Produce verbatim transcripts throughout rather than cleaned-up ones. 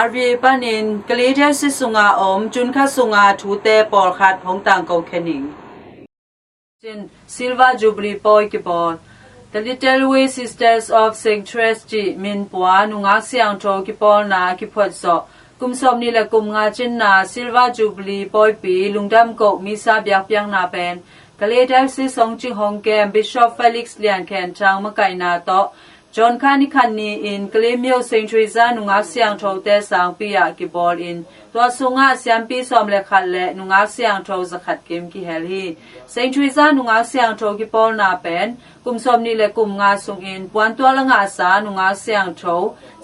Avi panin Kalay Diocese sunga om June kha sunga thute pawlkhat hong tangko khe ning. Chin Silver Jubilee pawi kibawl. The Little Way Sisters of Saint Therese cih min pua nungak siangtho kipawlna kiphuat zawh kum sawmnih le kum nga cinna Silver Jubilee pawipi lungdam koh misa biakpiakna pen Kalay Diocese hong cing hong kem Bishop Felix Lian Khen Thang makaihna tawh June kha ni khat ni-in Kalay Myo Saint Therese nungak siangthote sangpi ah kibawl in tua sungah siampi sawm le khat le nungak siangtho zakhat kim kihel hi. Saint Therese nungak siangtho kipawlna pen kum sawmnih le kum nga sungin puantual a ngahsa nungak siangtho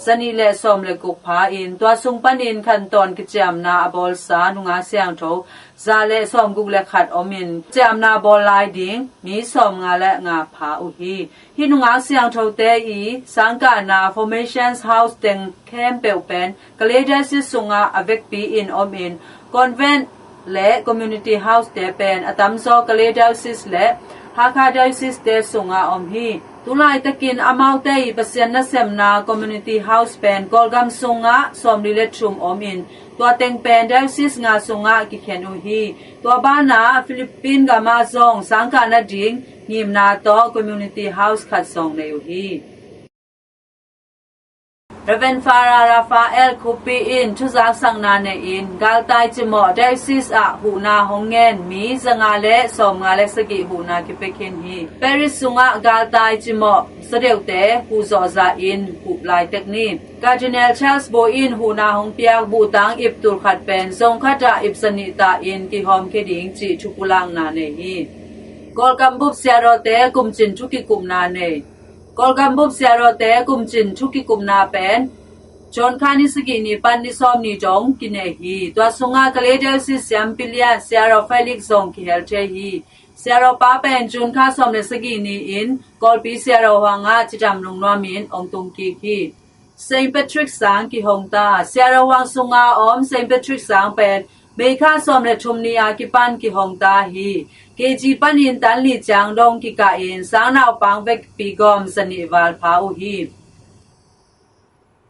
zanih le sawm le guk pha in tua sung panin khantawn kiciamna a bawlsa nungak siangtho za le sawm guk le khat om in ciamna bawl lai ding mi sawm nga le nga pha uh hi. Hih nungak siangthote i sangkahna Formations House teng khempeuh pen Kalay Diocese sungah a vekpi in om in Convent le Community House te pen a tamzaw Kalay Diocese le Hakha Diocese te sungah om hi. Tulaitakin amaute i Pasian nasemna Community House pen Kawlgam sungah sawmli le thum om in tua teng pen Diocese nga sungah kikhen uh hi. Tua banah Philippine gamah zong sangkah nading ngimna tawh Community House khat zong nei uh hi. Reverend Father Raphael Khupi in thuzaksakna nei in galtai cimawh Diocese ah huhna hong ngen mi zanga le sawmnga le sagih huhna kipia khin hi. Parish sungah galtai cimawh sadeuhte huhzawh zahin huh laitek ni. Cardinal Charles Bo in huhna hong piak buhtang ip tulkhat pen zong khatah ip zanih tahin kihawm khia ding cih thupulakna nei hi. Kawlgam bup siarawte kumcin thukikupna nei. Kawlgam bup siarawte kumcin thukikupna pen June kha ni sagih ni pan ni sawm ni dong kinei hi. Tua sungah Kalay Diocese siampi lian siaraw Felix zong kihel thei hi. Siarawpa pen June kha sawm le sagih ni-in Kawlpi siaraw huangah cidam lungnuamin ong tung kik hi. Saint Patrick sang kihong ta. Siaraw huang sunga om Saint Patrick sang pen May kha sawm le thum ni a kipan kihong ta hi. K G panin tan li ciang dong kikah in sang naupang vekpi gawm zanih val pha uh hi.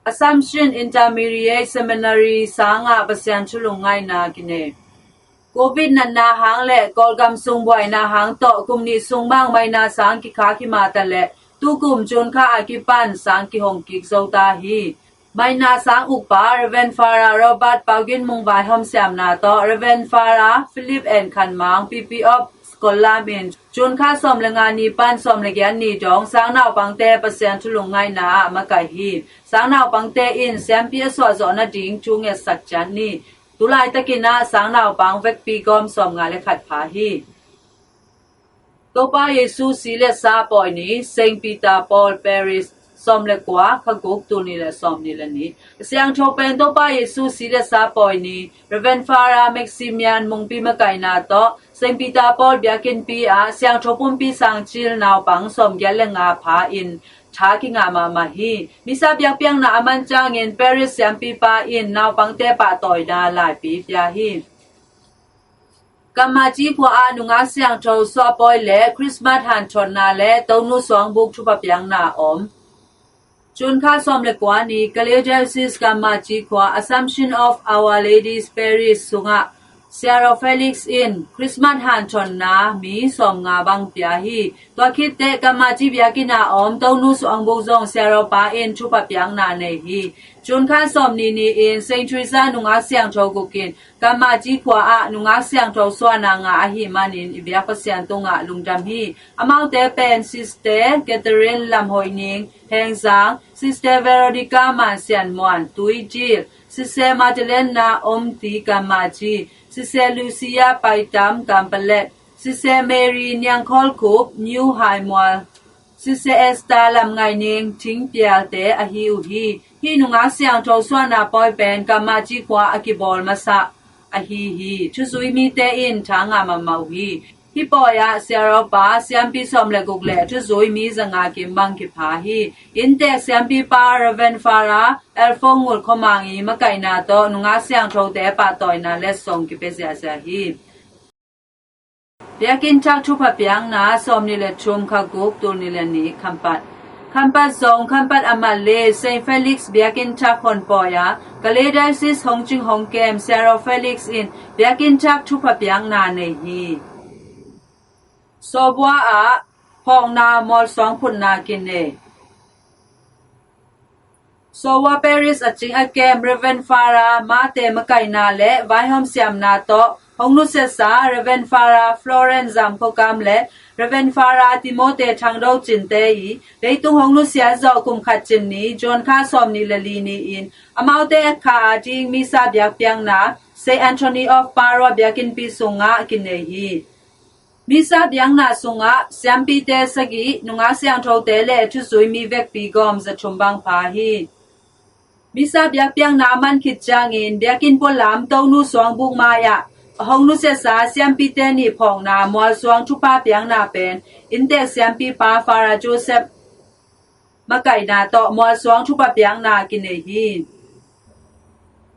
Assumption Intermediate Seminary sangah Pasian thulung ngaihna kinei. Covid natna hang le Kawlgam sung buaina hang tawh kum nih sung bang maina sang kikhak hi mah ta le tukum June kha a kipan sang kihong kik zo ta hi. Maina sang ukpa Reverend Father Robert Pau Gin Mung vaihawm siamna tawh Reverend Father Philip En Khan Mang P P of Scotland in June kha sawm le nga ni pan sawm le giat ni dong sang naupangte Pasian thulung ngaihna ah makaih hi. Sang naupangte in siampi a suahzawh nading thu ngetsak ciat ni. Tulaitakin ah sang naupang vekpi gawm sawmnga le khat pha hi. Topa Jesu si le sa pawi ni, Saint Peter Paul Parish, sawm le kua, kha guk, tul ni le sawm ni le ni. Siangtho pen Topa Jesu si le sa pawi ni, Reverend Father Maximian Mungpi makaihna tawh Saint Peter Paul biakinnpi ah siangtho pumpi sangcil naupang sawmgiat le nga pha in tha kingah mahmah hi. Misa biakpiakna a man ciangin Parish siampipa in naupangte pahtawina laipi pia hi. Kanmah Ci khua ah nungak siangtho suahpawi le Christmas hanthotna le Tonu suangbuk thupha piakna om. June kha sawm le kua ni Kalay Diocese Kanmah Ci khua Assumption of Our Lady's Parish sungah Siaraw Felix in Christmas hanthotna mi sawmnga bang pia hi. Tua khitteh Kanmah Ci biakinn a om Tonu suangbuk zong Siarawpa in thupha piakna nei hi. June kha sawm ni ni-in Saint Teresa nungak siangtho guk in Kanmah Ci khua ah nungak siangtho suahna ngah ahih manin i biak Pasian tungah lungdam hi. Amaute pen Sister Catherine Lam Hoih Ning, Hengzang, Sister Veronica Man Sian Muan, Tuidil, Sister Magdalena Om Ti, Kanmah Ci, Sister Lucia Pai Tam, Kanpalet, Sister Mary Niang Khawl Khup, New Hai Mual, Sister Esther Lam Ngaih Ning, Thingpialte ahi uh hi. Hih nungak siangtho suahna pawi pen Kanmah Ci khua a kibawl masa ahi hi. Thuzui mite in tha ngah mahmah uh hi. Hih pawi ah Siarawpa siampi sawm le guk le thuzui mi zanga kim bang kipha hi. Inntek siampipa Reverend Father Alphonse Ngul Khua Mang i makaihna tawh nungak siangthote pahtawina letsong kipia ziahziah hi. Biakinn thak thupha piakna sawm ni le thum, kha guk, tul ni le ni, Khampat. Khampat zong Khampat a mat le Saint Felix biakinn thak honpawi a, Kalay Diocese hong cing hong kem Siaraw Felix in biakinn thak thupha piakna nei hi. Sawbua ah phawkna mualsuang phutna kinei. Sawbua Parish a cing a kem Reverend Father Mate makaihna le vaihawm siamna tawh hong nusiasa Reverend Father Florence Zam Khokam le Reverend Father Timothy Thangdo Cinte i leitung hong nusia zawh kum khat cin ni June kha sawmnih le li ni-in amaute a kha a ding misa biakpiakna Saint Anthony of Padua biakinnpi sungah kinei hi. Misa biakna sungah siampite sagih, nungak siangthote le thuzui mi vekpi gawm za thum bang pha hi. Misa biakpiakna man khit ciangin biakinn pualam Tonu suangbuk mai-ah a hong nusiasa siampite nih phawkna mualsuang thupha piakna pen inntek siampipa Father Joseph makaihna tawh mualsuang thupha piakna kinei hi.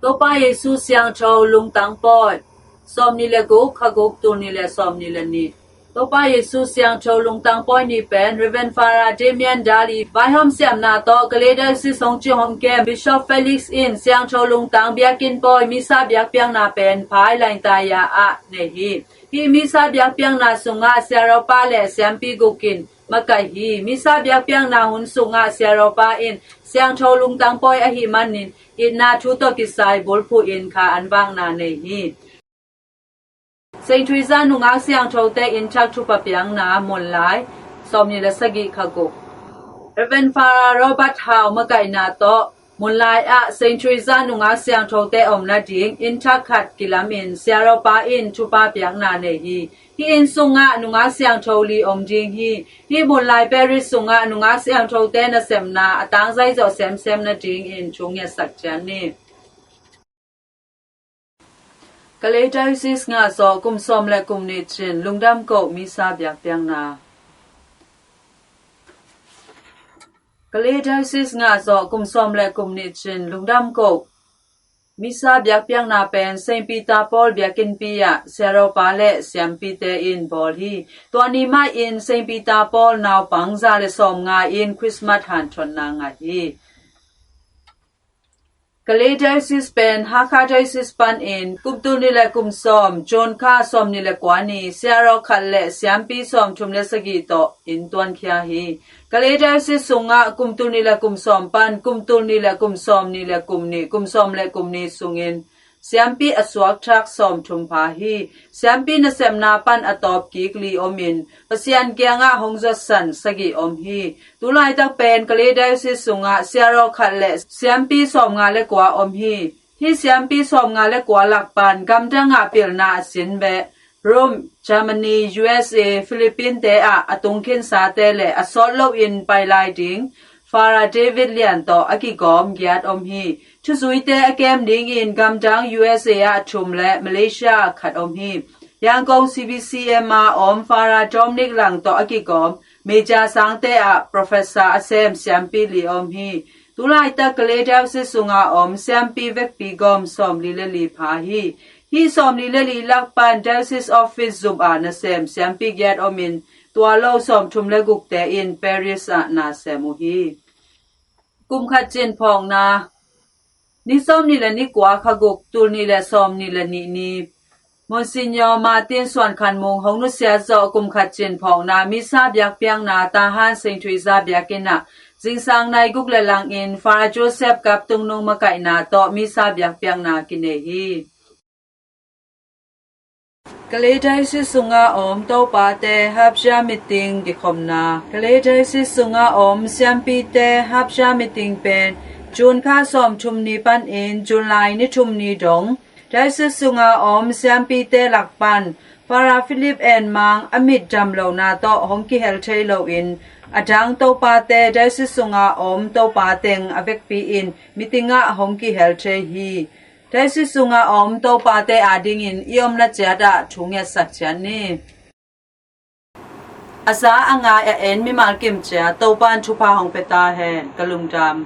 Topa Jesu Siangtho Lungtang Pawi, sawmnih le guk, kha guk, tul nih le sawmnih le nih. Topa Jesu Siangtho Lungtang Pawi ni pen Reverend Father Damian Dali vaihawm siamna tawh Kalay Diocese hong cing hong kem Bishop Felix in Siangtho Lungtang biakinn pawi misa biakpiakna pen Phai Laingtaya ah nei hi. Hih misa biakpiakna sungah siaraupa le siampi guk in makaih hi. Misa biakpiakna hun sungah siaraupa in Siangtho Lungtang Pawi ahih manin itna thu tawh kisai bulphuh in kha an vakna nei hi. Saint Teresa nungak siangthote inn thak thupha piakna Munlai, sawmnih le sagih, kha guk. Reverend Father Robert Hau makaihna tawh Munlai ah Saint Teresa nungak siangthote om nading inn thak khat kilamin siaraupa in thupha piakna nei hi. Hih inn sungah nungak siangtho li om ding hi. Hih Munlai Parish sungah nungak siangthote nasepna a tangzai zawh semsem nadingin thu ngetsak ciat ni. Kalay Diocese ngah zawh kum sawm le kum nih cin lungdam koh misa biakpiakna. Kalay Diocese ngah zawh kum sawm le kum nih cin lungdam koh misa biakpiakna pen Saint Peter Paul biakinnpi ah siaraupa le siampite in bawl hi. Tua ni mah in Saint Peter Paul naupang za le sawmnga in Christmas hanthotna ngah hi. Kalay Diocese pen Hakha Diocese panin kum tul nih le kum sawm, June kha sawmnih le kua ni siarau khat le siampi sawmthum le sagih tawh inn tuankhia hi. Kalay Diocese sungah kum tul nih le kum sawm pan kum tul nih le kum sawmnih le kum nih, kum sawm le kum nih sungin siampi a suakthak sawmthum pha hi. Siampi nasepna pan a tawp kik li omin Pasian kiangah hong zuatsan sagih om hi. Tulaitak pen Kalay Diocese sungah siarau khat le siampi sawmnga le kua om hi. Hih siampi sawmnga le kua lak pan gamdangah pilna a sin beh Rome, Germany, U S A, Philippines te ah a tung khinsate le a sawt loin pai lai ding Father David Lian tawh a kigawm giat om hi. Thuzuite a kem dingin gamdang U S A ah thum le Malaysia ah khat om hi. Yangon C B C M ah om Father Dominic Lang tawh a kigawm Major sangte ah professor a sem siampi li om hi. Tulaitak Kalay Diocese sunga om siampi vekpi gawm sawmli le li pha hi. Hih sawmli le li lak pan Diocese Office zum ah nasem siampi giat omin tua lo sawmthum le gukte in Parish ah nasem uh hi. Kum khat cin phawkna. Ni sawmnih le ni kua, kha guk, tul nih le sawmnih le nih ni Monsignor Martin Suan Khan Mung hong nusiat zawh kum khat cin phawkna misa biakpiakna Tahan Saint Teresa biakinn ah zingsang nai guk le langin Father Joseph Kap Tung Nung makaihna tawh misa biakpiakna kinei hi. Kalay Diocese sunga om Topate Hapja Meeting kikhopna. Kalay Diocese sunga om siampite Hapja Meeting pen June kha sawmthum ni panin July ni thum ni dong Diocese sunga om siampite lak pan Father Philip En Mang a mit dam lohna tawh hong kihel thei loin a dang Topate Diocese sunga om Topa teng a vekpi in meeting ah hong kihel thei hi. Diocese sunga om Topate adingin i omna ciat ah thu ngetsak ciat ni. A za a ngai a en mimal kim ciat Topan thupha hong pia ta hen. Ka lungdam.